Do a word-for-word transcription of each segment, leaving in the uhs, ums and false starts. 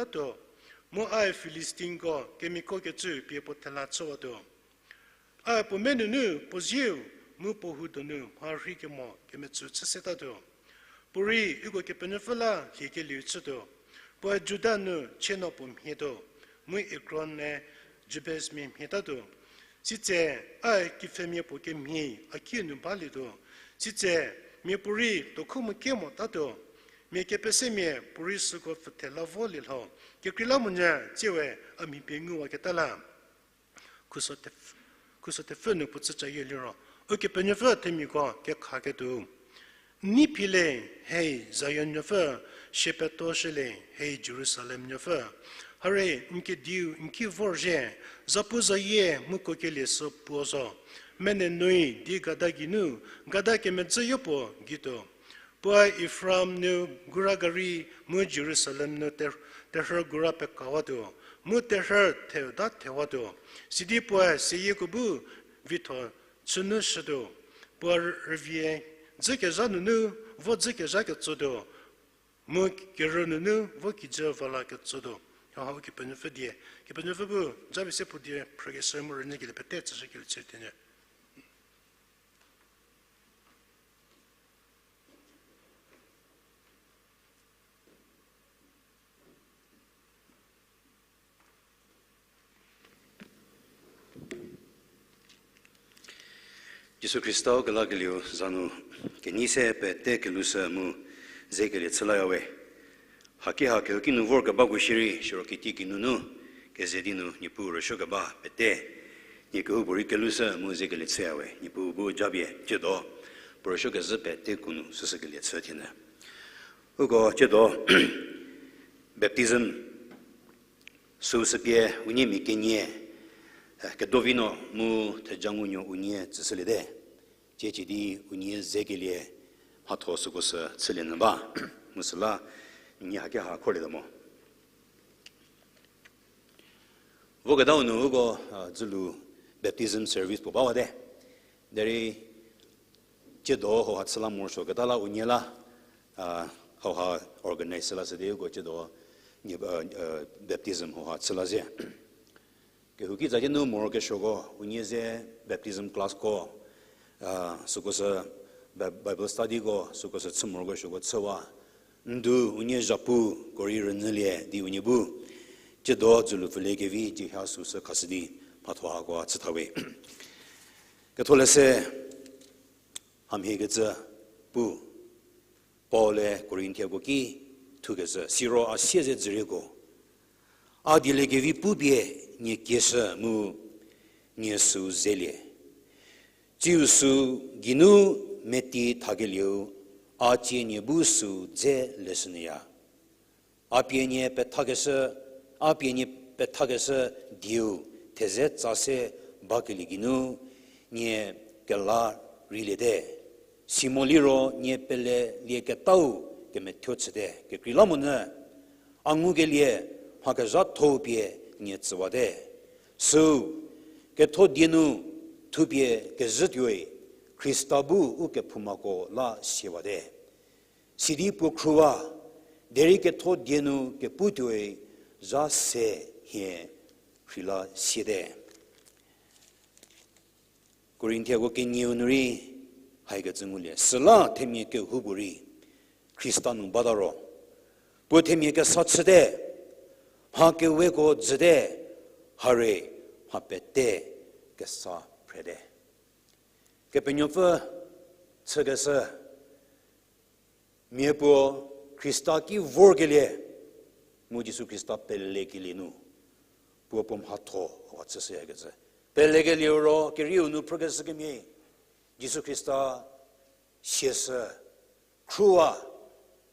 tuo, mu ae Filistinko kemiakokecü pie puo thela chüwatuo. Ae puo me nunu puo zieu mu puo hu donu mharhi kemo kemetsü chü setatuo. Puorei uko Kepenuopfü la liekelieu chütuo. Puoe Juda nu Cheno puo mhietuo, mu Ekron-e Jabes mia mhietatuo. Sitse ae kepfhemia puo kemhie a kiu nu balietuo. Sitse miapuorei tuokhu mu kie motatuo. Mia kepesemia puorei süko pfüthe la volie lho. Kekreilamonyü tsiewe a mhi pie nguwaketa la. Khuso tepf-, khuso tepfü nu puo tsüca yie liro, Ukepenuopfü themiako kekhaketuo. N nei phi le, hei Zion nuopfü, shie peto shülie, hei Jerusalem nuopfü. Hare, n kediu n ki vorzhie, zapu zayie mu kuokelie sü puo zo. Menenui di gada geinu, gada kemedzü yopuo gei tuo. Puoe Efraim nu gura gari mu Jerusalem nu ter-, terhü gura pekawatuo, mu terhü theda thewatuo. Sidi puoe seyieko bu vitho chünu shütuo. Puoe rüvie dzükezha nunu vo dzükezha ketsotuo, mu kerü nunu vo kijü va la ketsotuo. Hauha Ukepenuopfü die, Kepenuopfü bu japie se puo die phrükeshü mu rünyükelie pete tsüshükelie chü thienyü. Jisu Khrista u kelakelieu za nu kenei se pete kelushü mu zekelie chülayawe. Haki ha kehouki nu vorkebako shierei, siro kitieki nunu keze di nu Niepuu rüsuokeba pete, nie kehoupuorei kelushü mu zekelie chüyawe. Niepuu bu japie tsiedo puo rüsuokezhü pete ku nu süsükelie chü thienyü. Uko tsiedo baptism süu sü pie unie mia kenie, eh, Kedovi no mu Thejangunuo unie tsüshüliete. Tsie cie di unie zekelie mhatho süko sü chülie nyü ba. Mu süla nie haki ha khorlietuo mo. Voketau nu uko, a, dzülu baptism service puo bawate. Derei tsiedo hauha chüla morosuoketa la unie la, a, hauha organize la sü di uko tsiedo nie, a, a, baptism hauha chüla zhie. Kehouki za di nu morokesuoko unie ze baptism classko, a, süko sü Bi-, Bible studyko süko sü chü morokesuoko chüwa. Ndu unie zhapu korei rünyülie di unie bu tsiedo dzülu pfülie kevi dzie ha süu sü khashü di mhatho hako chü thawe. Ketholeshü hamhiekecü pu Paul-e Korinthiako ki thukecü, siro a siezedzü rieko, a dieliekevi pupie nie kieshü mu nie süu zelie. Tsiu süu geinu meti thakelieu, a tsie nie bu süu dze leshünyüya. A pie nie pethakeshü, a pie nie pethakeshü dieu theze tsa se bakelie geinu nie kela reiliete. Simo liro nie pelelieketau kemethuo chüte, kekreilamonyü a ngukelie mha kezhatho-u pie nie tsüwate. Süu ketho die nu thupie kezhütuoi, Khrista bu u kephoumako la siewate. Sidi puo khruwa, derei ketho die nu keputuoi zha se hie rheila siete. Korinthiako kenieu nu rei haikecü ngulie. Süla themia kehoupuorei Khrista nu bata ro, puo themia kesa chüte, mha keweko jüte, hare mha pete kesa phrete. Kepenuopfü chükeshü mia puo Khrista ki vorkelie, mu Jisu Khrista pelekelie nu, puo puo mhatho hauha chüshüyakecü. Pelekelieu ro kerieu nu phrükeshü kemhie, Jisu Khrista siashü, khruwa,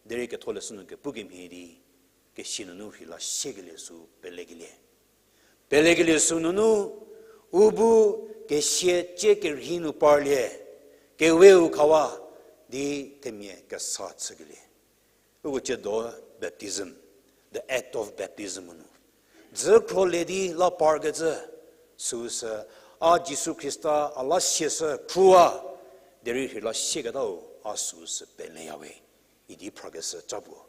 derei ketholeshü nu kepukemhie di, kesia nunu rheila siekelie süu pelekelie. Pelekelie süu nunu, u bu kesia tsie kerhei nu parlie, keweu khawa, di themia kesa chükelie. Uko tsiedo baptism, the act of baptism nu, dzü khrolie di la parkecü, süu sü, a Jisu Khrista a la siashü khruwa, derei rheila sieketau a süu sü peleyawe, idi phrakeshü ca puo.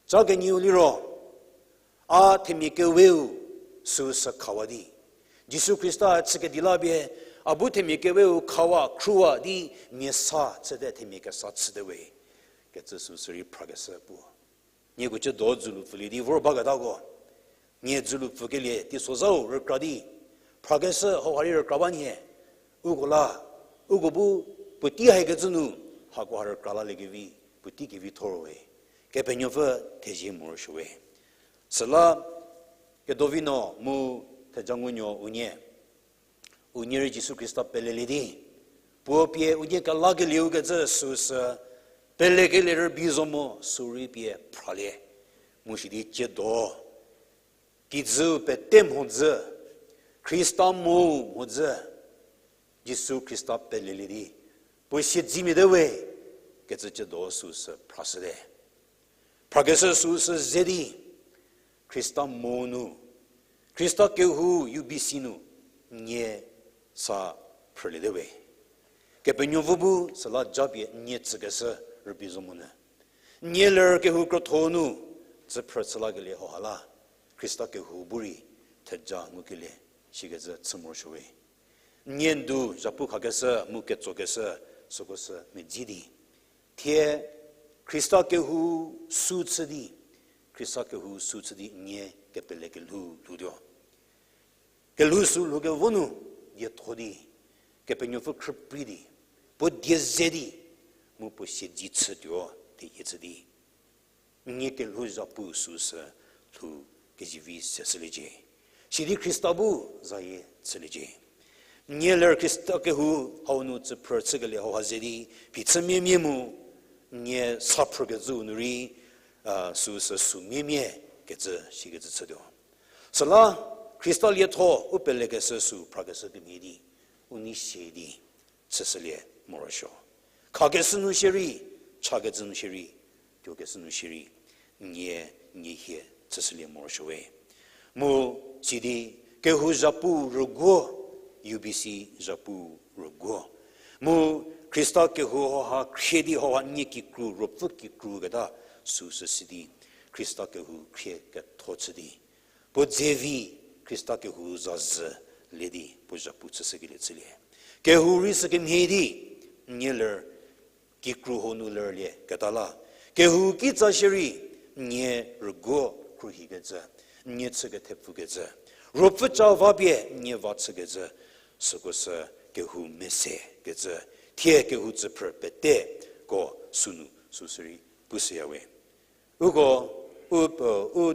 Ca kenieu liro, A themia keweu süu sü khawa di. Jisu Khrista chükedi la pie, a bu themia keweu khawa, khruwa di mia sa chüte, themia kesa chüte we. Kecü süu sü rei phrakeshü puo. Nieko ciedo dzülu pfülie di vor baketako. Nie dzülu pfükelie teisozhau rükra di. Phrakeshü hauha rei rükra ba nie. Uko la, uko bu puotei haikecü nu, hakoha rükra laliekevi, puotei kevitho ro we. Kepenuopfü thezie morosuo we. Süla, Kedovi no mu Thejangunuo unie. Unie rei Jisu Khrista pelelie di. Puo pie unie kelakelieu kecü süu sü pelekelie rübei zo mo sü rei pie phralie. Mu sidi ciedo. Kijüu pete mhodzü, Khrista mo mhodzü, Jisu Khrista pelelie di. Puo siedzemia te we, kecü ciedo süu sü phrashüte. Phrakeshü süu sü ze di, Khrista mo nu, Khrista kehou U B C nu, nie sa phrüliete we. Kepenuopfü bu süla japie nie tsükeshü rübei zo monyü. Nie ler kehou krotho nu, tsüphrü chülakelie hauha la, Khrista kehou bu rei, theja ngukelie, shikecü chü morosuo we. Nie ndu zhapu khakeshü, mu ketsokeshü, süko sü medzi di. Thie Khrista kehou süu chü di, Khrista kehou süu chü di nie kepele kelhou lhoutuo. Kelhou süu lhoukevo nu, dietho di, Kepenuopfü khrüprei di, puo die ze di, mu puo siedze chütuo, theyie chü di. Nie kelhou zhapu süu sü lhou kezivi se shüliecie. Sidi Khrista bu zayie chüliecie. Nie ler Khrista kehou hau nu tsüphrü chükelie hauha ze di, phichümiamia mu, nie sa phrükecüu nu rei, a, süu sü sümiamia kecü shikecü chütuo. Süla Khrista lietho u pelekeshü süu phrakeshü kemhie di, u nei sie di, chüshülie morosuo. Khakeshü nu shierei, chakecü nu shierei, tuokeshü nu shierei, nie, nie hie chüshülie morosuo we. Mu sidi, kehou zhapu rüguo, U B C zhapu rüguo. Mu Khrista kehou hauha khrie di hauha nie kikru, ruopfü kikru keta süu sü si di, Khrista kehou khrie ketho chü di. Puo dze vi Khrista kehou zazhü le di puo zhapu chüshükelie chülie. Kehou rei sükemhie di, nie ler kikru hau nu lerlie keta la. Kehou kitsa shierei, nie rüguo khruohikecü, nie chü kethepfukecü. Ruopfü ca va pie nie va chükecü, süko sü kehou mese kecü. Thie kehou tsüphrü peteko sünu süu sü rei pushüya we. Uko, u, u,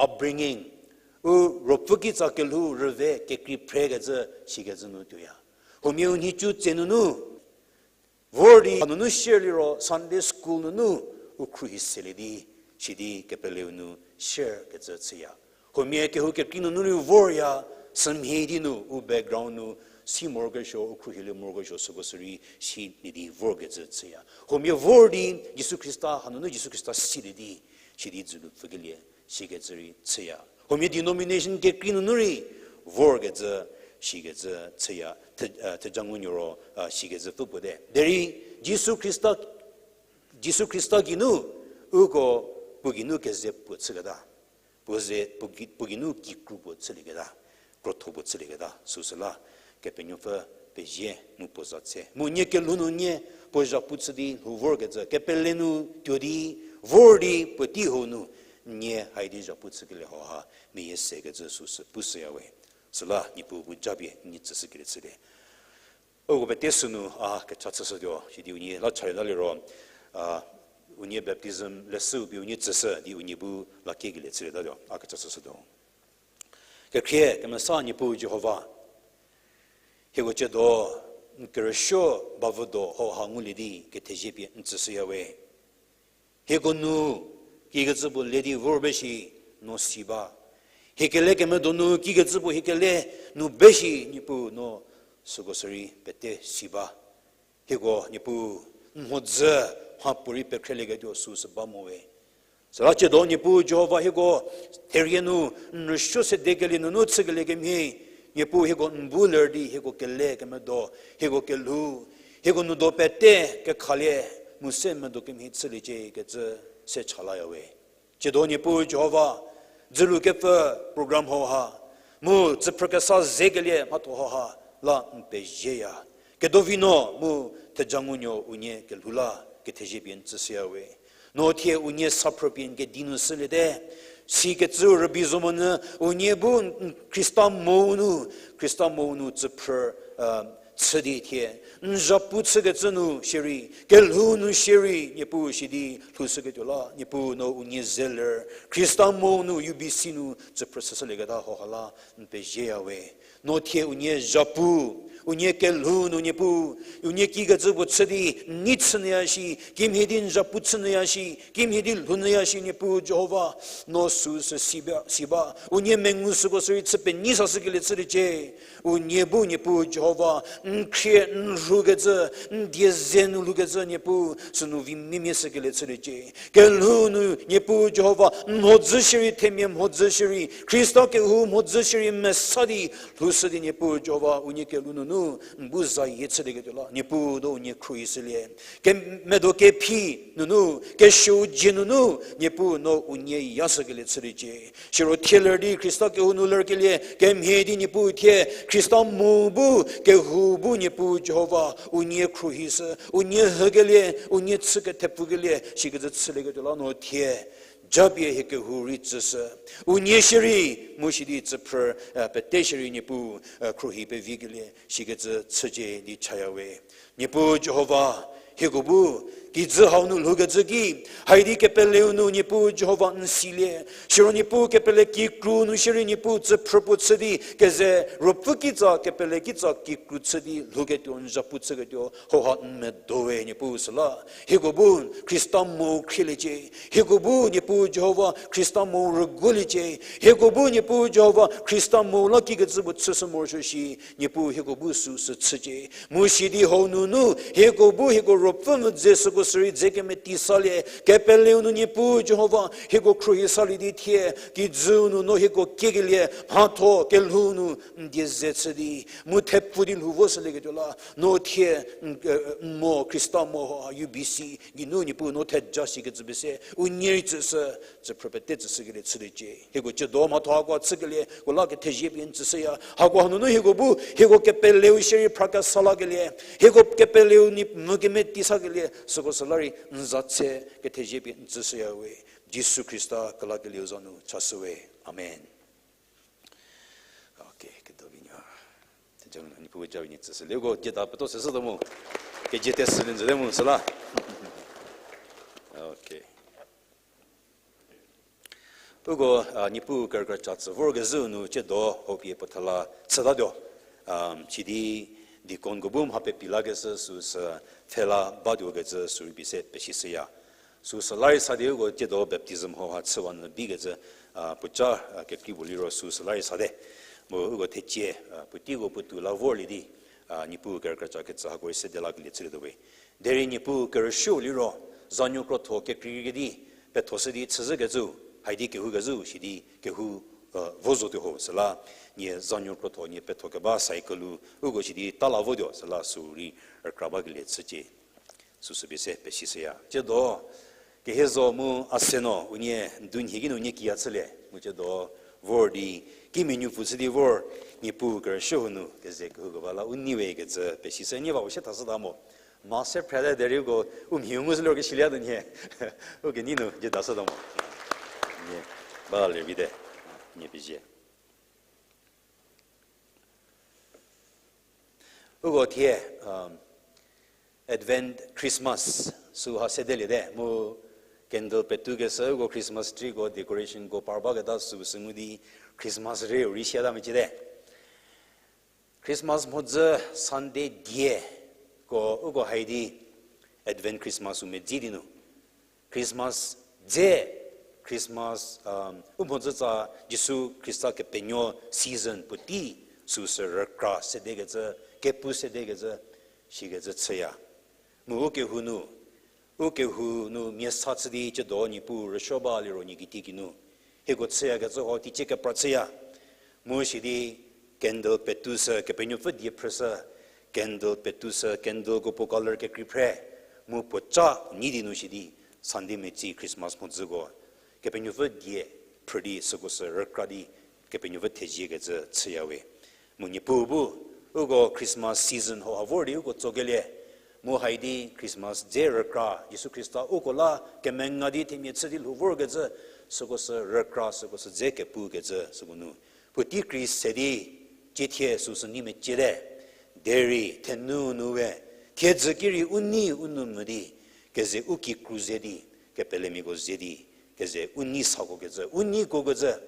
upbringing, u ruopfü kitsa kelhou rüve kekrei phrekecü, shikecü nu tuoya. Huomia u nhicu tse nunu, vor di, hanunu share liro Sunday school nunu, u khruohi selie di, sidi kepeleu nu share kecü chüya. Huomia kehou kekrei nunu rei vorya, sümhie di nu, u background nu, si morokesuo, u khruohilie morokesuo, süko sü rei silie di vorkecü chüya. Huomia vor di, Jisu Khrista, hanunu Jisu Khrista silie di, sidi dzülu pfükelie, shikecü rei chüya. Huomia denomination kekrei nunu rei, vorkecü, shikecü chüya, the, thejangunuo ro, shikecü pfü puo te. Derei, Jisu Khrista, Jisu Khrista geinu, uko, puo geinu keze puo chüketa. Puo ze, puo gei, puo geinu kikru puo chülieketa, krotho puo chülieketa, süsüla, Kepenuopfü pezie mu puo za tse. Mu nie kelhou nu nie, puo zhapu chü di lhou vorkecü, kepele nu tuo di, vor di, puotei hau nu, nie haidi zhapu chükelie hauha, meyie sekecü süsü pushüya we. Süla, Niepuu bu japie, nie tsüshükelie chülie. Uko pete sünu a kecha chüshütuo, sidi unie la chaya la liro, a, unie baptism leshüu pie unie tsüshü di unie bu la kiekelie chülietatuo, a kecha chüshütuo. Kekhrie kemesa Niepuu Jihova, hieko ciedo, n kerüsuo bavüdo hauha ngulie di kethezie pie n tsüshüya we. Hieko nu, kikecü puo le di vor be shi, no si ba. Hie kele kemedo nu, kikecü puo hie kele nu be shi, Niepuu no süko sürei pete si ba. Hieko, Niepuu, n mhodzü, mhapuorei pekhrelieketuo süsü ba mo we. Süla ciedo Niepuu Jihova hieko, therie nu, n rüsuo sedekelie nunu chükelie kemhie, Niepuu hieko n bu ler di, hieko kele kemedo, hieko kelhou, hieko nu do pete kekhalie, mu se medo kemhie chüliecie kecü se chalaya we. Ciedo Niepuu Jihova, dzülu kepfü program hauha, mu tsüphrü kesa zekelie mhatho hauha la n pezieya. Kedovi no mu thejangunuo unie kelhou la kethezie pie n tsüshüya we. No thie unie saphrü pie n kedi nu shüliete. Sikecü rübei zo monyü unie bu n Khrista mo nu, Khrista mo nu tsüphrü chü di thie n zhapu chükecü nu shierei, kelhou nu shierei, Niepuu sidi lhoushüketuo la Niepuu no unie zeler, Khrista mo nu U B C nu tsüphrü chüshülieketa hauha la n pezieya we. No thie unie zhapu, unie kelhou nu Niepuu, unie kikecü puo chü di n nei chünyüya shi, kimhie di n zhapu chünyüya shi, kimhie di lhounyüya shi Niepuu Jihova, no süu sü si ba, si ba, unie mengu süko sürei chü penyi sashükelie chüliecie. Unie bu Niepuu Jihova, n khrie n rhukecü, n die ze nu lhoukecü Niepuu sünu vi mimie shükelie chüliecie. Kelhou nu Niepuu Jihova, n mhodzü shierei themia mhodzü shierei, Khrista kehou mhodzü shierei mesa di lhoushü di Niepuu Jihova, unie kelhou nunu n bu zayie chülieketuo la Niepuu do unie khruohishülie. Kemedo kephi nunu, kesuo dzie nunu, Niepuu no unie yashükelie chüliecie. Siro thie ler di Khrista kehou nu lerkelie kemhie di Niepuu thie Khrista mo bu, kehou bu Niepuu Jihova unie khruohishü, unie hükelie, unie chü kethepfukelie shikecü chülieketuo la no thie japie hie kehou rei tsüshü. Unie shierei, mu sidi tsüphrü pete shierei Niepuu khruohi pevikelie shikecü chücie di chaya we. Niepuu Jihova, hieko bu kijü hau nu lhoukecü ki, haidi kepeleu nu Niepuu Jihova n silie. Siro Niepuu kepele kikru nu shierei Niepuu tsüphrü puo chü di keze ruopfü kitsa kepele kitsa kikru chü di lhouketuo n zhapu chüketuo hauha n medo we Niepuu süla. Hieko bu Khrista mo khrieliecie. Hieko bu Niepuu Jihova Khrista mo rüguoliecie. Hieko bu Niepuu Jihova Khrista mo la kikecü puo chüshü morosuo shi, Niepuu hieko bu süu sü chücie. Mu sidi hau nunu, hieko bu hieko ruopfü mvü dze süko sürei dze kemeti salie, kepeleu nu Niepuu Jihova hieko khruohi salie di thie, kijüu nu no hieko kiekelie, mhatho kelhou nu n die ze chü di, mu thepfu di lhou vo shülieketuo la, no thie, n, n mo, Khrista mo ha, U B C geinu Niepuu no theja shikecü pie se, unie rei tsüshü, tsüphrü pete tsüshükelie chüliecie. Hieko tsiedo mhatho hako chükelie ko la kethezie pie n tsüshüya. Hako hanunu hieko bu, hieko kepeleu shierei phrakesa lakelie, hieko kepeleu ni mvü kemeti sakelie süko süla rei n za tse kethezie pie n tsüshüya we. Jisu Khrista kelakelieu za nu chashü we. Amen. Okay, kedo vinyü. Thejanu Niepuu ja vi nyü tsüshülie uko jeta peto seshütuo mu. Kejiete sülie njüte mu süla. Okay. Uko, a, Niepuu kerükra ca tsü vorkezhü nu tsiedo hopie puo thala chütatuo. A, sidi deaconko bu mha pepi lakeshü süu sü thela batuokecü sürei pie se pesishüya. Süu süla rei sa di uko tsiedo baptism hauha chüwa nyü bikecü, a, puoca, a, kekrei puo liro süu süla rei sate. Mu uko thecie, a, puoteiko puotou la vorlie di, a, Niepuu kerükra ca kecü hako rei sede lakelie chülietuo we. Derei Niepuu kerüsuo liro, zanuo krotho kekreikreikedi, pethoshü di chüzhükecü, haidi kehoukezhü, sidi kehou, a, vo zotuo ho, süla, nie zanuo krotho nie petho keba cycle-u, uko sidi tala votuo, süla sürei rükra bakelie chücie. Süsü pie se pesishüya. Tsiedo, kehie zo mu a se no, unie ndunhie ki nu unie kiya chülie, mu tsiedo, vor di, kimia nuopfü chü di vor, Niepuu kerüsuo nu, keze kehoukeba la, u nei we kecü, pesishü nie ba u sie thashüta mo. Ma se phrete derei uko, u mhi u ngu sülor kesilie tuo nie. Uko nei nu, jeta shüta mo. Nie, ba ler vite, nie pezie. Uko thie, um, Advent Christmas süha sedeliete, mu candle petukeshü uko Christmas treeko decorationko par baketa süu sü ngu di Christmas rei u rei siata mecüte. Christmas mhodzü Sunday dieko uko haidi Advent Christmas u medzi di nu. Christmas dze, Christmas, um, u mhodzü tsa Jisu Khrista kepenuo season puotei süu sü rükra sedekecü, kepu sedekecü, shikecü chüya. Mu u kehou nu, u kehou nu mia sa chü di tsiedo Niepuu rüsuo ba liro nie kiti kinu. Hieko chüyakecü ho teicie kepra chüya. Mu sidi candle petusü, kepenuopfü die phrüshü, candle petusü, candleko puo color kekrei phre. Mu puoca nyi di nu sidi, Sunday metsi Christmas mhodzüko. Kepenuopfü die, phrü di süko sü rükra di Kepenuopfü theziekecü chüyawe. Mu Niepuu bu, uko Christmas season hauha vor di uko tsokelie, mu hai di Christmas dze rükra, Jisu Khrista uko la kemenga di themia chü di lhou vorkecü, süko sü rükra, süko sü dze kepukecü, süko nu puotei krei se di, ciethie süsü nei meciete. Derei thenu nu we, thiedzü ki rei u nei u nou mvü di, keze u kikru ze di, kepelemiako ze di, keze u nei sako kecü, u nei kuo kecü,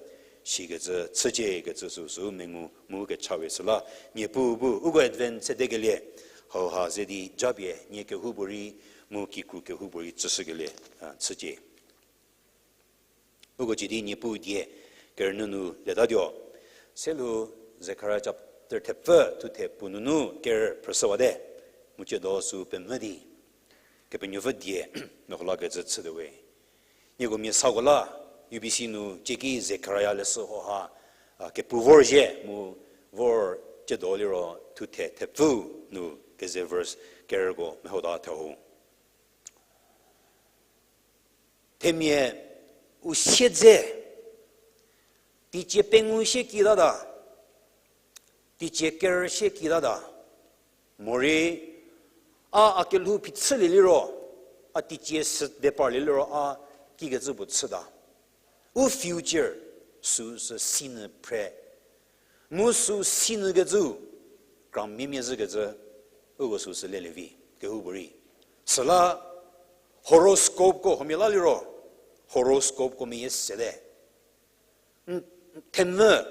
sikecü chücie kecü süsü mengu mu kecha we süla, Niepuu bu uko Advent sedekelie, hauha ze di japie nie kehoupuorei, mu kikru kehoupuorei tsüshükelie, a, chücie. Uko cidi Niepuu die kerünyü nu letatuo. Selhou Zekaria chapter thepfü thuthe puo nunu ker phrüshüwate. Mu ciedo sü pemvü di Kepenuopfü die meho lakecü chütuowe. Nieko mia sako la, U B C nu cieki Zekaria leshü hauha, a, kepu vorzhie mu vor ciedo liro thuthe thepfü nu keze verse kerüko mehota theho. Themia u siedze, teicie pengou sie kitata, teicie kerü sie kitata, morei a, a kelhou phichülie liro, a teicie sü de parlie liro a kikecü puo chüta. U future süsü sinyü phre. Mu sü sinyükecü, krammiemia zhükecü, uko süsü lelie vi, kehoupuorei. Süla horoscopeko huomia la liro, horoscopeko meyie sete. N, themvü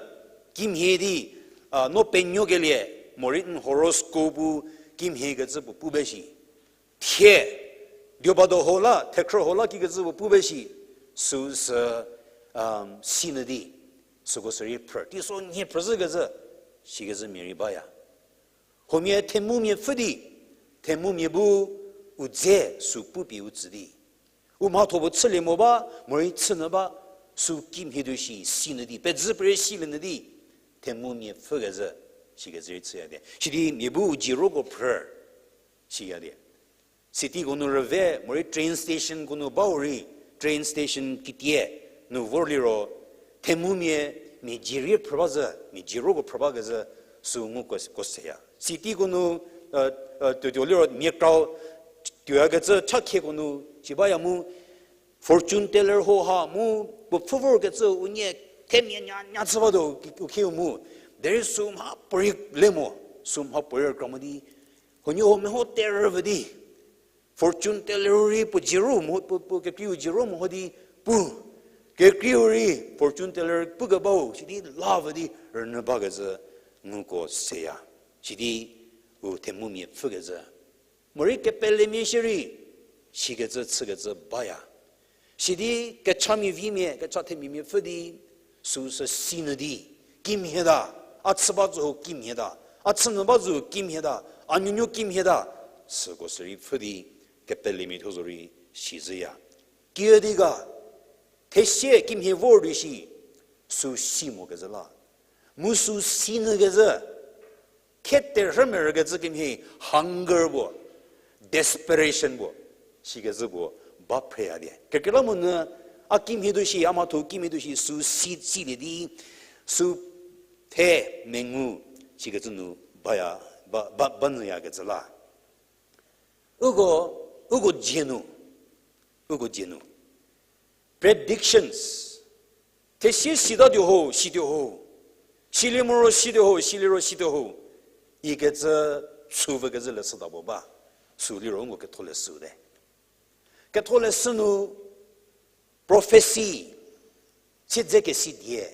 kimhie di, a, no penuokelie, morei n horoscope kimhiekecü puo pu be shi. Thie, diobado ho la, thekhrü ho la kikecü puo pu be shi. Süsü, um, sinyü di, süko sürei phrü, teiso nhie phrüzhükecü, sikecü mia rei baya. Huomia themumia pfhü di, themumia bu u dze sü pupie u tsü di, u mhatho puo chülie mo ba, morei chünyü ba, sü kimhie tuo shi sinyü di, pezhü pere silie nyü di, themumia pfhükecü, sikecü rei chüya die. Sidi mia bu u ziroko phrü, siya die. Cityko nu rüve, morei train stationko nu bau rei, train station kitie nu vor liro, themumia, mia zirie phrü ba zhü, mia ziroko phrü bakecü, sü nguko, ko seya. Cityko nu, tuotuo liro mia krau, tuoyakecü chakhieko nu, si baya mu, fortune teller ho ha mu, puo pfhü vorkecü unie themia nya, nya chü batuo u khieu mu. Derei sü mhapuorei le mo, sü mhapuorei rükra mo di, huoniehuo meho terüpfü di, fortune teller rei puo ziro mo, puo, puo kekreiu ziro mo ho di pu. Kekreiu rei fortune teller pukebau, sidi lapfü di rünyü bakecü nguko seya. Sidi u themumia pfhükecü. Morei kepelemia shierei, sikecü chükecü baya. Sidi kechamia vimia, kecha themiamia pfhü di, süsü sinyü di, kimhieta, a chü ba zhü ho kimhieta, a chünyü ba zhü ho kimhieta, a nuonuo kimhieta, süko sürei pfhü di, kepelemia thuo zorei sizhüya. Kiüdi ga, thesie kimhie vor di shi, sü si mokezhü la. Mu sü sinyükezhü, khie terhü merükecü kemhie hunger puo, desperation puo, sikecü puo ba phreya die. Kekreilamonyü a kimhie tuo shi, a mhatho kimhie tuo shi, sü si silie di, sü the mengu, sikecü nu baya, ba, ba, ba nyüyakecü la. Uko, uko dzie nu, uko dzie nu. Predictions. Thesie sitatuo ho, situo ho. Silie moro situo ho, siliro situo ho. Ikecü chüvükecü leshüda puo ba. Sü liro uko ketholeshü te. Ketholeshü nu prophecy, siedzekesi die,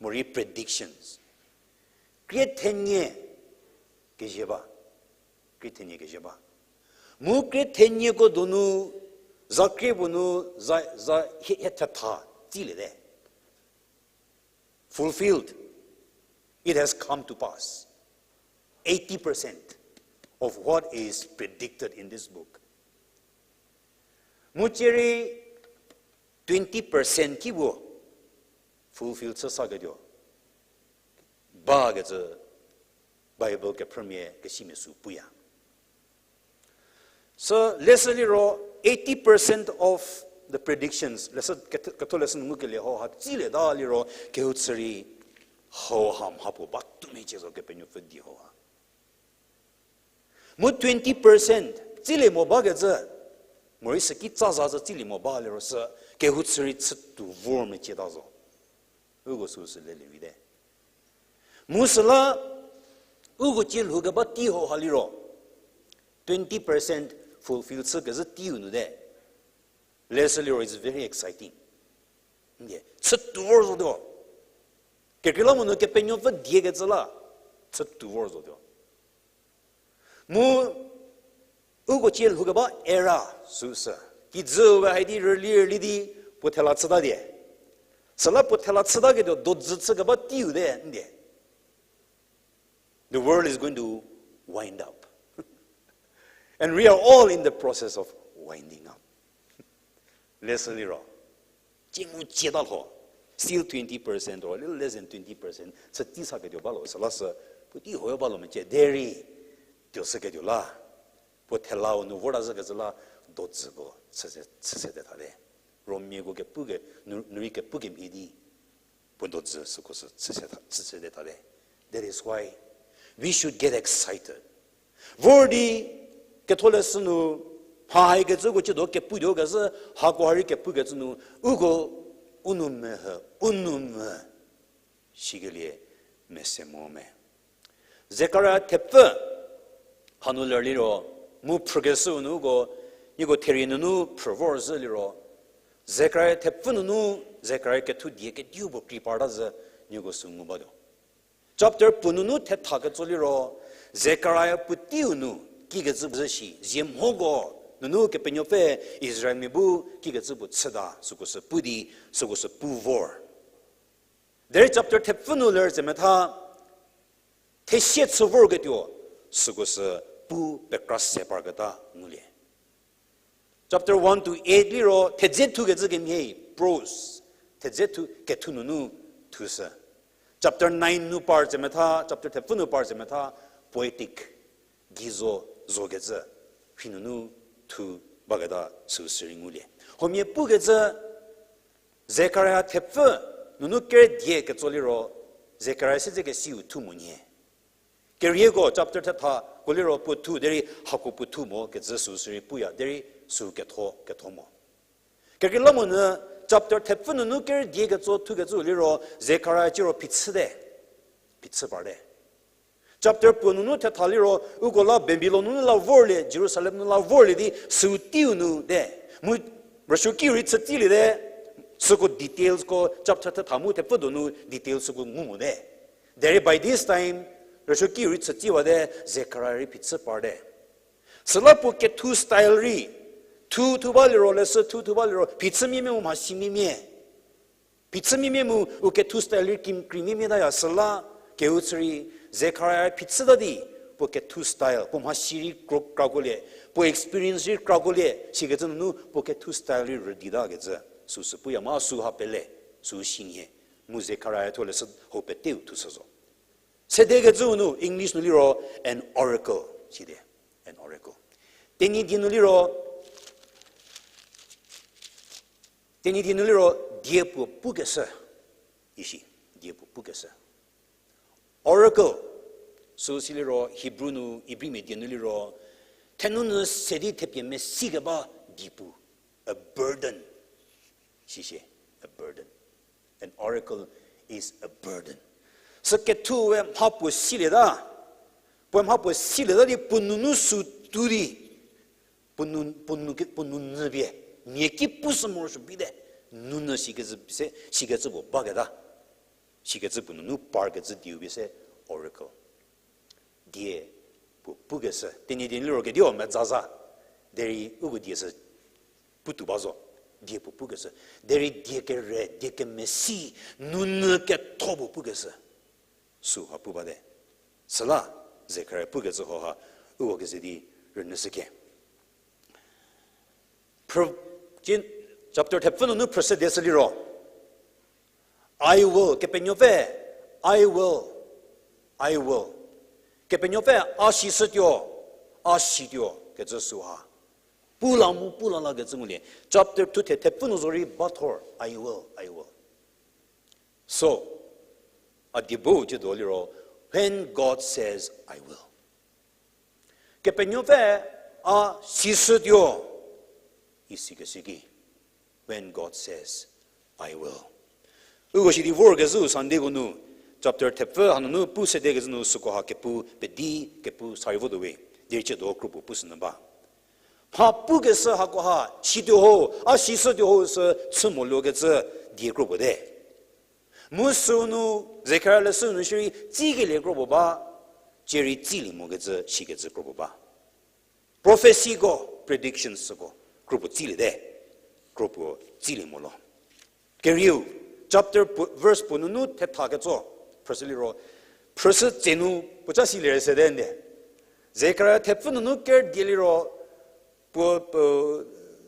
morei predictions. Krie thenie kezhie ba. Krie thenie kezhie ba. Mu krie thenieko donu, za krie puo nu, za, za hie, hie thetha, tsiliete. Fulfilled. It has come to pass. Eighty percent of what is predicted in this book. Mu cierei twenty percent ki puo fulfill chü saketuo bakecü Bible kephrümia kesimia sü puya. Sü leshü liro eighty percent of the predictions, leshü, ketho, ketho leshü nu ngukelie hauha tsilieta liro, kehou chü rei hauha mha puo ba tou mecie zo Kepenuopfü die hauha. Mu twenty percent tsilie mo bakecü, morei süki tsa za zü tsilie mo ba liro sü, kehou chü rei chütuo vor mecieta zo. Uko süsü lelie vite. Mu süla, uko tsie lhoukeba tei hauha liro, twenty percent fulfill chükezhü teiu nu te. Leshü liro, it's very exciting. Chütuo vor zotuo. Kekreilamonyü Kepenuopfü diekecü la, chütuo vor zotuo. Mu uko tsie lhoukeba era süsü, kijüu we hai di rüli rüli di puo thela chüta die. Süla puo thela chütaketuo dojü chükeba teiu te ndie. The world is going to wind up. And we are all in the process of winding up. Leshü liro, tsie mu tsieta lho, still twenty percent or a little less than twenty percent chü tei saketuo ba lo, süla sü, puotei hoyo ba lo mecie derei, tuo shüketuo la, puo thelau nu vorta zhükecü la, dojüko chüse, chüse te thate. Romiako kepuke, nu, nu rei kepu kemhie di, puo dojü süko sü chüse tha, chüse te thate. That is why we should get excited. Vor di ketholeshü nu, mha haikecüko ciedo keputuo kezhü, hako ha rei kepukecü nu, uko u nou mehü, u nou mhü, sikelie mese mo me. Zekaria thepfü hanu ler liro, mu phrükeshüu nu uko, nieko therie nunu phrü vorzhü liro, Zekaria thepfü nunu, Zekaria kethu die kediu puo krei parta zhü, nieko sü ngu batuo. Chapter puo nunu thetha ketso liro, Zekaria puoteiu nu, kikecü puo zhü shi, zie mhoko nunu Kepenuopfü Israelmia bu kikecü puo chüta, süko sü pu di, süko sü pu vor. Derei chapter thepfü nu ler tsemetha, thesie chü vorketuo, süko sü pu pekra se parketa ngulie. Chapter one to eight liro, thedze thukecü kemhie, prose, thedze thu, kethu nunu thushü. Chapter nine nu par tsemetha, chapter thepfü nu par tsemetha, poetic, gei zo, zokecü, rhi nunu thu baketa süu sü rei ngulie. Huomia pukecü, Zekaria thepfü nunu kere die ketso liro, Zekaria siedzekesiu thu monyü. Kerieko chapter thethako liro puo thu derei hako puo thu mo kecü süu sü rei puya derei süu ketho, ketho mo. Kekreilamonyü chapter thepfü nunu kere die ketso thukecü liro Zekaria ciro phichü te, phichü parte. Chapter puo nunu thetha liro uko la Babilon nunu la vorlie, Jerusalem nu la vorlie di süu teiu nu te. Mu rüsuokiu rei chütsilie te, süko details ko chapter thetha mu thepfü donu details süko ngu mote. Derei by this time, rüsuokiu rei chütsiwate, Zekaria rei phichü parte. Süla puo kethu style rei, thu thu ba liro, leshü thu thu ba liro, phichü miemie mu mhasi miemie. Phichü miemie mu u kethu style rei kim kri miemie taya süla, kehou chü rei, Zekaria phichüta di, puo kethu style, puo mhasi rei kro-, krakolie, puo experience rei krakolie, sikecü nunu puo kethu style rei rüditakecü, süu sü puya ma süu ha pele, süu shinhie, mu Zekaria thuo leshü hau peteu thushü zo. Sedekecüu nu English nu liro an oracle, sidi, an oracle. Tenyidie nu liro, Tenyidie nu liro die puo pukeshü, isi, die puo pukeshü. Oracle, süu si liro Hebrew nu, Ibrimia die nu liro, thenunu se di thepie mesikeba diepu, a burden. Sisi, a burden. An oracle is a burden. Sü kethu we mha puo silieta, puoe mha puo silieta di puo nunu süu tu di, puo nu, puo nu ke, puo nunyü pie, mia ki pushü morosuo bite, nunyü sikecü se, sikecü puo baketa, sikecü puo nunu parkecü dieu pie se oracle. Die puo pukeshü, Tenyidie nu liro kediu mezaza, derei uko die sü putuo ba zo, die puo pukeshü, derei die kere, die kemesi, nunyü ketho puo pukeshü, süu ha pu bate. Süla, Zekaria pukecü hauha, uko keze di rünyüshüke. Phrü-, cin, chapter thepfü nunu phrüshü die sü liro, I will, Kepenuopfü, I will, I will. Kepenuopfü, a sishütuo, a situo kecü süu ha. Pu la mu pu la lakecü ngulie. Chapter two the, thepfü nu zorei bathor, I will, I will. So, a die bu ciedo liro, when God says, I will. Kepenuopfü a sishütuo, isikeshü ki, when God says, I will. Uko sidi vorkezhü Sundayko nu, chapter thepfü hanunu pu sedekecü nu süko ha kepu pedi, kepu sarei votuo we, derei ciedo kropuo pushünyü ba. Mha pukeshü hakoha, situo ho, a sishütuo ho sü chü moluokecü die kropuo te. Mu sünu, Zekaria leshü nu shierei, tsikelie kropuo ba, cierei tsilie mokecü, shikecü kropuo ba. Prophecyko, predictions süko, kropuo tsiliete, kropuo tsilie molo. Kerieu, chapter puo, verse puo nunu thetha ketso, phrüshü liro, phrüshü tsenu, puoca silie rei sete nde. Zekaria thepfü nunu ker die liro, puo, puo,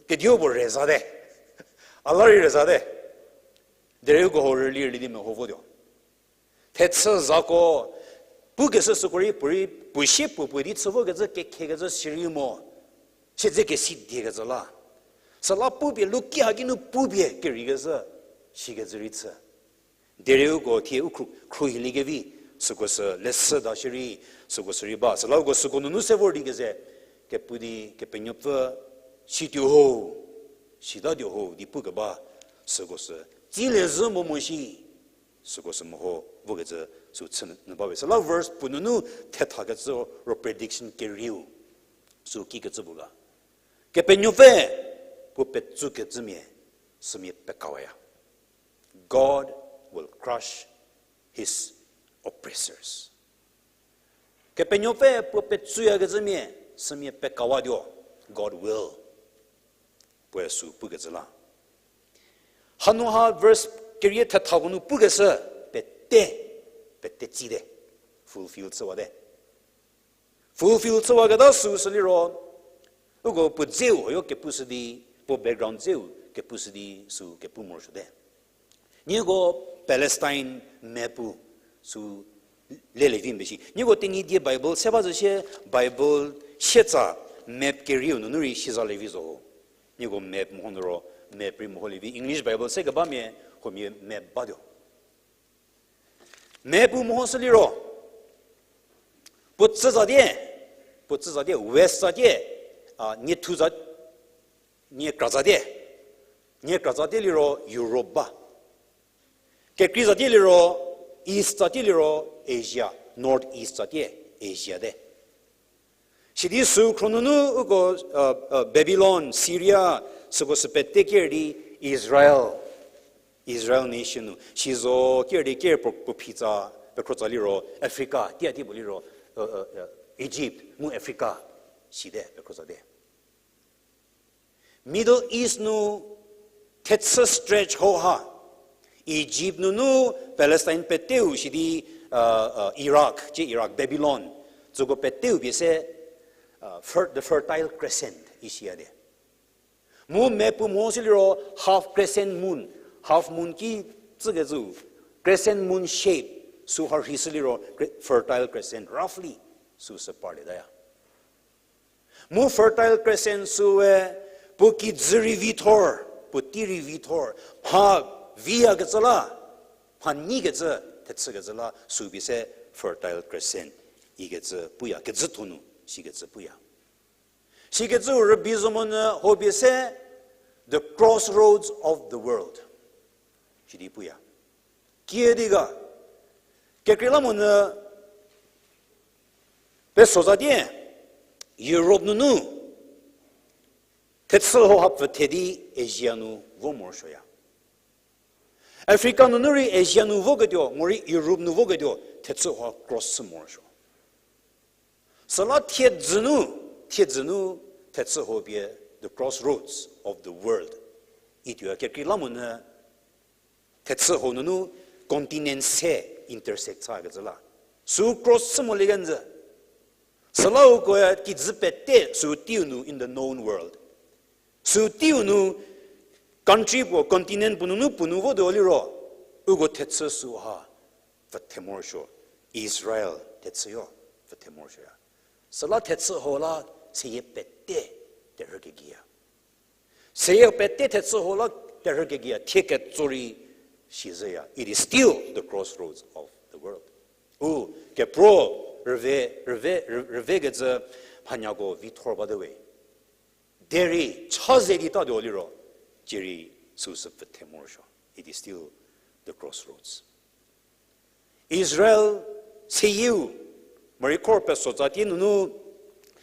kediu puo rezate. A la rei rezate. Derei uko ho rüli rüli di meho votuo. Thechü zako, pukeshü süko rei puorei, puo sie puo puo di chü vokecü kekhekecü sirei mo. Siedzekesi diekecü la. Süla pupie luki haki nu pupie kerikecü, sikecü rei chü. Derei uko thie u khru, khruohiliekevi, süko sü leshüda shierei, süko sü rei ba. Süla uko süko nunu se vor di keze, kepu di, Kepenuopfü, situo ho, sitatuo ho, di pukeba, süko sü, tsilie zhü mo mo shi, süko sü meho, vokecü, sü chü nyü ba we. Süla verse puo nunu thethakecü ro prediction kerieu, sü kikecü puo ga. Kepenuopfü, puo petsukecümia, sümia pekawaya. God will crush his oppressors. Kepenuopfü puo petsuyakecümia, sümia pekawatuo, God will. Puoe sü pukecü la. Hanu ha verse kerie thethako nu pukeshü, pete, pete tsite, fulfill chüwate. Fulfill chüwaketa süu sü liro, uko puo dzeu hoyo kepushü di, puo background dzeu kepushü di, sü kepu morosuote. Nieko Palestine map-u sü lelevi mbe shi. Nieko Tenyidie Bible se ba zü sie Bible sietsa map kerieu nunu rei siza levi zo ho. Nieko map meho nu ro, map rei meholievi. English Bible sekebamia, huomia map batuo. Map-u mehoshü liro, puo tsü zatie, puo tsü zatie, west zatie, a, niethu za, niekra zatie, niekra zatie liro Europe ba. Kekrei zatie liro, east zatie liro Asia, north east zatie Asia te. Sidi sü khro nunu uko, Babylon, Syria, süko sü pete ker di Israel, Israel nation nu. Sizo ker di ker puo, puo phitsa, pekhro tsa liro Africa, tia ti puo liro, Egypt, mu Africa, site pekhro tsate. Middle East nu thechü stretch ho ha. Egypt nunu Palestine peteu sidi, Iraq, cie Iraq, Babylon, tsüko peteu pie se, the Fertile Crescent isiate. Mu map-u mehoshü liro half crescent moon, half moon ki tsükecü, crescent moon shape, süha rheishü liro Fertile Crescent, roughly, süsü parlietaya. Mu Fertile Crescent süe, puo kijü rei vithor, puo tei rei vithor, mha viyakecü la, mha nyikecü, thechükecü la, sü pie se Fertile Crescent ikecü puya, kejütho nu sikecü puya. Sikecü rübei zo monyü ho pie se the crossroads of the world sidi puya. Kiüdi ga, kekreilamonyü peso zatie, Europe nunu thechü ho ha pfüthe di Asia nu vo morosuoya. Africa nunu rei Asia nu voketuo, morei Europe nu voketuo, thechü ho cross chü morosuo. Süla thiedzü nu, thiedzü nu, thechü ho pie, the crossroads of the world ituoya. Kekreilamonyü thechü ho nunu continent se intersect chakecü la. Sü cross chü molie kenjü. Süla ukoe kijü pete sü teiu nu in the known world. Sü teiu nu country puo, continent puo nunu puo nu votuo liro, uko thechü süha pfüthe morosuo, Israel thechüyo pfüthe morosuoya. Süla thechü ho la seyie pete terhü kegiya. Seyie pete thechü ho la terhü kegiya, thie ketso rei sizhüya. It is still the crossroads of the world. U kepro rüve, rüve, rü-, rüvekecü mhanyako vi thor bate we. Derei cha ze di tatuo liro, cierei süu sü pfüthe morosuo. It is still the crossroads. Israel seyieu, morei khor pesotsa tie nunu,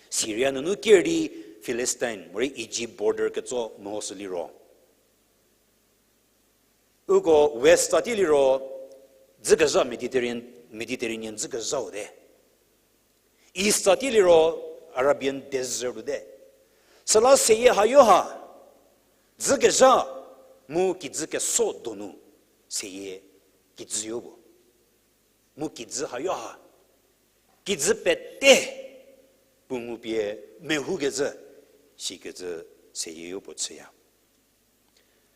Syria nunu ker di Philistine, morei Egypt border ketso mehoshü liro. Uko west tsa tie liro, dzükezha Mediterranean, Mediterranean dzükezhau te. East tsa tie liro, Arabian desert u te. Süla seyie hayo ha, dzükezha, mu kijü keso donu, seyie kijü yo puo. Mu kijü hayo ha, kijü pete, puo ngupie mehoukecü, sikecü seyie yo puo chüya.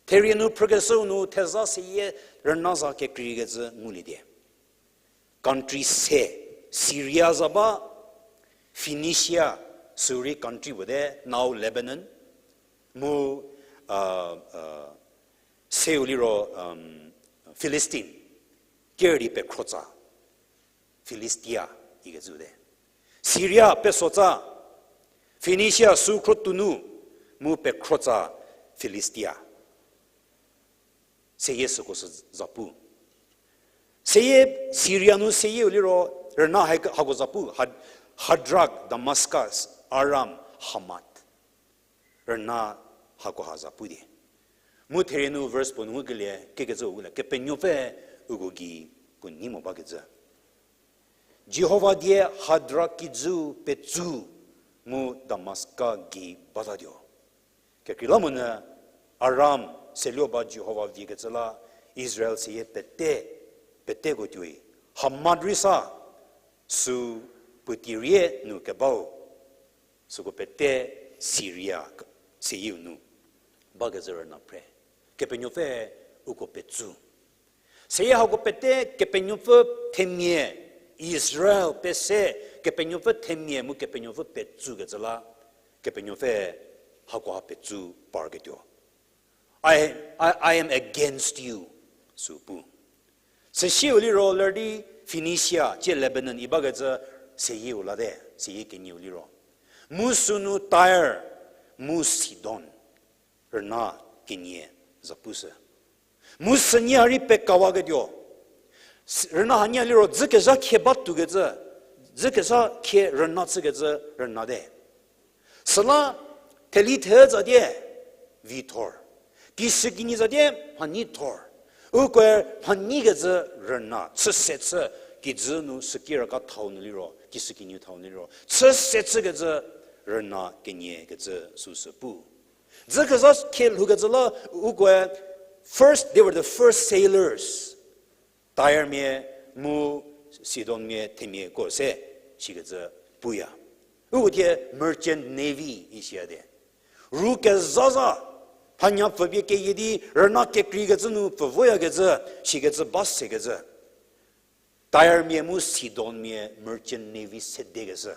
Therie nu phrükeshüu nu theza seyie rüna za kekreikecü ngulie die. Country se, Syria za ba, Phoenicia, sürei country puo te, now Lebanon, mu, uh, uh, seu liro, um, Philistine, ker di pekhrotsa, Philistia ikecü te. Syria pesotsa, Phoenicia sü khrotunu, mu pekhrotsa Philistia. Seyie süko sü zapu. Seyie Syria nu seyieu liro, rüna hai-, hako zapu, Had-, Hadrak, Damascus, Aram, Hamath. Rüna hako ha zapu die. Mu therie nu verse puo nu ngukelie, kekecü ngulie, Kepenuopfü uko gei puo nei mo bakecü. Jihova die Hadrak kijü petsü mu Damaska gei batatuo. Kekreilamonyü Aram seluo ba Jihova viekecü la Israel seyie pete, peteko tuoi. Hamath rei sa sü puotei rie nu kebau. Süko pete Syria seyieu nu bakecü rüna phre. Kepenuopfü uko petsü. Seyie hako pete Kepenuopfü themia, Israel pese Kepenuopfü themia mu Kepenuopfü petsükecü la, Kepenuopfü hakoha petsü parketuo. I, I, I am against you, sü pu. Süsieu liro ler di Phoenicia, tie Lebanon i bakecü seyieu late, seyie kenieu liro. Mu sünu Tyre, mu Sidon, rüna kenie zapushü. Mu sünie ha rei pekawaketuo. S-, rüna hanie liro dzükezha khie batukecü, dzükezha khie rüna chükecü rüna te. Süla theli the tsatie vi thor. Kishükinyi tsatie mhanyi thor. Ukoe mhanyikecü rüna chüse chü kijü nu sükiraka thau nu liro, kishükinyi thau nu liro. Chüse chükecü rüna kenie kecü süsü pu. Dzükezha khie lhoukecü la ukoe first, they were the first sailors. Tyre mia mu Sidon mia themiako se sikecü puya. Uko thie merchant navy isiyate. Ru kezhaza, phanya pfüpie keyie di rüna kekreikecü nu pfü voyakecü, sikecü ba sekecü. Tyre mia mu Sidon mia merchant navy sedekeshü,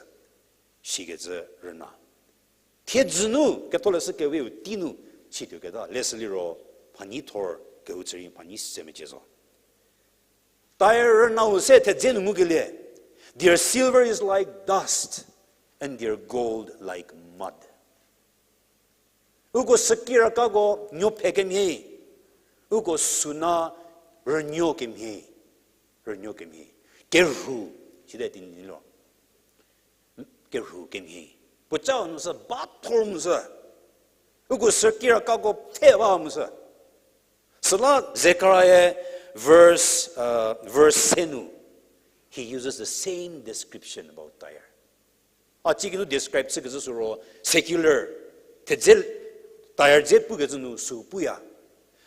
sikecü rüna. Thiedzü nu ketholeshü keweu tei nu situoketa, lesü liro mhanyi thor kehou chü rei mhanyi se mecie zo. Tyre rünau se thedze nu ngukelie, their silver is like dust and their gold like mud. Uko sükirakako nuophe kemhie, uko suna rünuo kemhie, rünuo kemhie, kerhu, side tini lo, kerhu kemhie, puoca nu sü ba thor mu sü, uko sükirakako pfhe ba mu sü. Süla Zechariah verse, uh, verse se nu, he uses the same description about Tyre. A ci kinu describe chükecü sü ro secular, thedze, Tyre dze pukecü nu sü puya.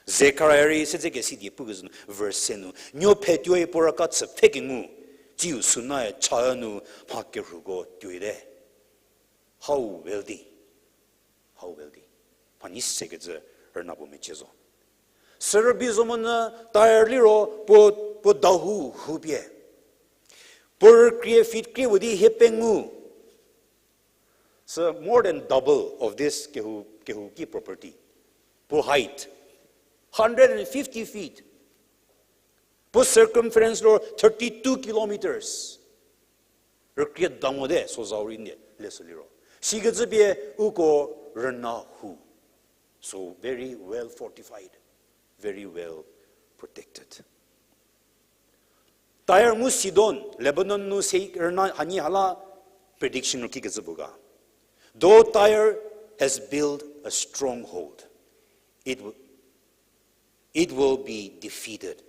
Zechariah rei sedze kesi die pukecü nu verse se nu, nuophe tuoi puo raka chü pfhe kengu, tsiu sunae cha nu mha kerhuko tuoite. How wealthy. How wealthy. Mhanyi sekecü rüna puo mecie zo. Sürübei zo monyü Tyre liro puo, puo dahou houpie, puo rükrie feet krie puo di hie pengou. So more than double of this kehou, kehou ki property. Puo height, hundred and fifty feet. Puo circumference lo thirty-two kilometers. Rükrie da mote, so zau rei nie, le sü liro. Sikecü pie uko rüna hu. So very well fortified, very well protected. Tyre mu Sidon, Lebanon nu se rüna hanyi ha la prediction ro kikecü puo ga. Though Tyre has built a stronghold, it w- it will be defeated